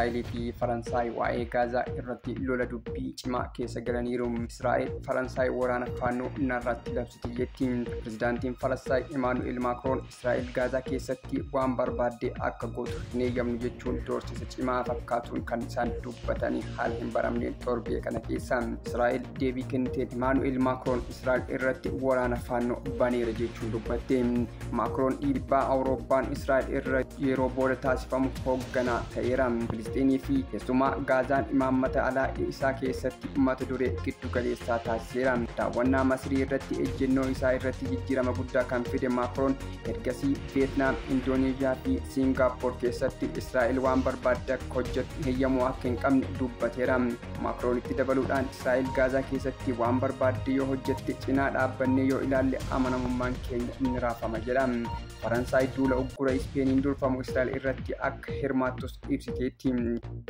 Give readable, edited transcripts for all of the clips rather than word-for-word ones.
Israa'elii fi Faransaay waa'ee Gaazaa irratti lola dubbii cimaa keessa galaniiru. Israa'el Faransaay waraana faannoo narratti labsite jetti. Pirezidaantiin Faransaay Imaanu'eel Maakroon Israa'el Gaazaa keessatti waan barbaadde akka gootu hin eeyyamnu jechuun doorsisa cimaa fakkaatuun kan isaan dubbatanii haala hin baramneen torbee kana keessa. Israa'el deebii kenniteen Imaanu'eel Maakroon Israa'el irratti waraana faannoo baneera jechuun dubbatte. Maakroon dhiibbaa Awurooppaan Israa'el irra yeroo booda taasifamu hoogganaa ta'eera. Filisxeenii fi keessumaa Gaazaan imaammata alaa isaa keessatti mata duree giddu galeessaa taasiseera. Daawwannaa Masrii irratti ejjennoo isaa irratti jijjiirama guddaa kan fide Maakroon ergasii Vietnaam, Indooneeziyaa fi Siingaappoor keessatti Israa'el waan barbaadde akka hojjettu heeyyamuu akka hin qabne dubbateera. Maakroonitti dabaluudhaan Israa'el Gaazaa keessatti waan barbaadde yoo hojjette cinaa dhaabbannee yoo ilaalle amanamummaan keenya ni raafama jedha. Faransaay duula uggura Ispeeniin durfamu Israa'el irratti akka hirmaattus ibsiteetti.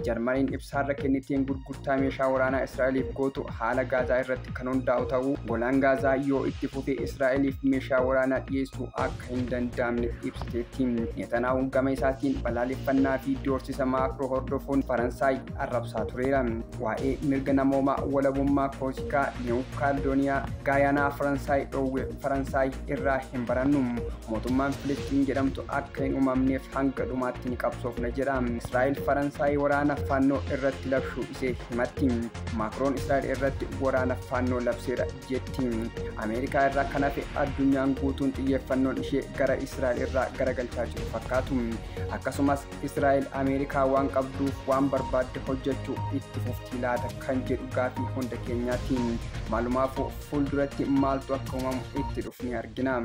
Jarmaniin ibsaarra kenniteen gurgurtaa meeshaa waraanaa Israa'eliif gootu haala Gaazaa irratti kan hundaa'u ta'uu golaan Gaazaa yoo itti fufee Israa'eliif meeshaa waraanaa dhiyeessuu akka hin danda'amne ibsiteetti. Netanaahuun gama isaatiin balaaleffannaa fi doorsisa Maakroo hordofuun Faransaay arrabsaa tureera. Waa'ee mirga namoomaa walabummaa Koosikaa, Niwuu Kaalidooniyaa, Gaayaanaa Faransaay dhoowwe Faransaay irraa hin barannu. Mootummaan Filistiin jedhamtu akka hin uumamneef hanga dhumaatti ni qabsoofna jedha. Israa'el Faransaay waraana faannoo irratti labsuu ishee himatti. Maakroon Israa'el irratti waraana faannoo labseera jetti. Ameerikaa irraa kan hafe addunyaan guutuun xiyyeeffannoon ishee gara Israa'el irraa garagalchaa jiru fakkaatu. Akkasumas Israa'el Ameerikaa waan qabduuf waan barbaadde hojjechuu itti fufti laata kan jedhu gaafii hunda keenyaati. Maalumaafuu fuulduratti maaltu akka uumamu itti dhufnee argina.